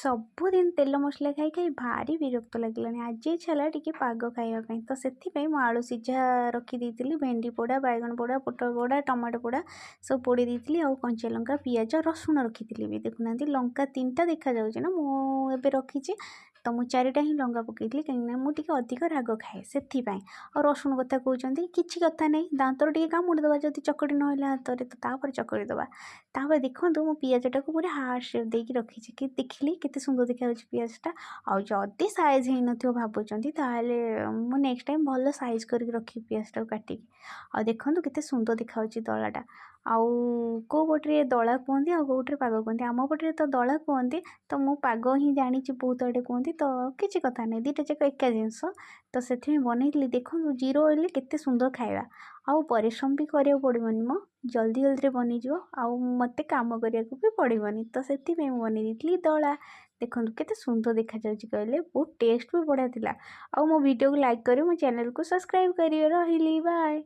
ସବୁଦିନ ତେଲ ମସଲା ଖାଇ ଖାଇ ଭାରି ବିରକ୍ତ ଲାଗିଲାଣି। ଆଜି ଇଚ୍ଛା ହେଲା ଟିକେ ପାଗ ଖାଇବା ପାଇଁ, ତ ସେଥିପାଇଁ ମୁଁ ଆଳୁ ସିଝା ରଖିଦେଇଥିଲି, ଭେଣ୍ଡି ପୋଡ଼ା, ବାଇଗଣ ପୋଡ଼ା, ପୋଟଳ ପୋଡ଼ା, ଟମାଟୋ ପୋଡ଼ା ସବୁ ପୋଡ଼ି ଦେଇଥିଲି। ଆଉ କଞ୍ଚା ଲଙ୍କା, ପିଆଜ, ରସୁଣ ରଖିଥିଲି ବି। ଦେଖୁନାହାନ୍ତି, ଲଙ୍କା 3ଟା ଦେଖାଯାଉଛି ନା ମୁଁ ଏବେ ରଖିଛି, ତ ମୁଁ 4ଟା ହିଁ ଲଙ୍କା ପକାଇଥିଲି, କାହିଁକିନା ମୁଁ ଟିକେ ଅଧିକ ରାଗ ଖାଏ ସେଥିପାଇଁ। ଆଉ ରସୁଣ କଥା କହୁଛନ୍ତି, କିଛି କଥା ନାହିଁ, ଦାନ୍ତରେ ଟିକେ କାମୁଡ଼ି ଦେବା। ଯଦି ଚକଟି ନହେଲା ହାତରେ, ତ ତାପରେ ଚକଟି ଦେବା। ତାପରେ ଦେଖନ୍ତୁ, ମୁଁ ପିଆଜଟାକୁ ପୁରା ହାର୍ଟ ସେପ୍ ଦେଇକି ରଖିଛି କି ଦେଖିଲି କେତେ ସୁନ୍ଦର ଦେଖାଯାଉଛି ପିଆଜଟା। ଆଉ ଯଦି ସାଇଜ୍ ହେଇନଥିବ ଭାବୁଛନ୍ତି, ତାହେଲେ ମୁଁ ନେକ୍ସଟ ଟାଇମ୍ ଭଲ ସାଇଜ୍ କରିକି ରଖିବି ପିଆଜଟାକୁ କାଟିକି। ଆଉ ଦେଖନ୍ତୁ କେତେ ସୁନ୍ଦର ଦେଖାଯାଉଛି ଦଳାଟା। ଆଉ କେଉଁ ପଟରେ ଦଳା କୁହନ୍ତି ଆଉ କେଉଁ ପଟରେ ପାଗ କୁହନ୍ତି। ଆମ ପଟରେ ତ ଦଳା କୁହନ୍ତି, ତ ମୁଁ ପାଗ ହିଁ ଜାଣିଛି ବହୁତ ଆଡ଼େ କୁହନ୍ତି। ତ କିଛି କଥା ନାହିଁ, ଦୁଇଟା ଯାକ ଏକା ଜିନିଷ। ତ ସେଥିପାଇଁ ବନେଇଥିଲି। ଦେଖନ୍ତୁ, ଜିରୋ ଅଏଲ୍ରେ କେତେ ସୁନ୍ଦର ଖାଇବା, ଆଉ ପରିଶ୍ରମ ବି କରିବାକୁ ପଡ଼ିବନି ମ, ଜଲ୍ଦି ଜଲ୍ଦିରେ ବନିଯିବ ଆଉ ମୋତେ କାମ କରିବାକୁ ବି ପଡ଼ିବନି। ତ ସେଥିପାଇଁ ମୁଁ ବନେଇ ଦେଇଥିଲି ଦଳା। ଦେଖନ୍ତୁ କେତେ ସୁନ୍ଦର ଦେଖାଯାଉଛି କହିଲେ, ବହୁତ ଟେଷ୍ଟ ବି ବଢ଼ିଆ ଥିଲା। ଆଉ ମୋ ଭିଡ଼ିଓକୁ ଲାଇକ୍ କରିବେ, ମୋ ଚ୍ୟାନେଲକୁ ସବସ୍କ୍ରାଇବ୍ କରିବେ। ରହିଲି, ବାଏ।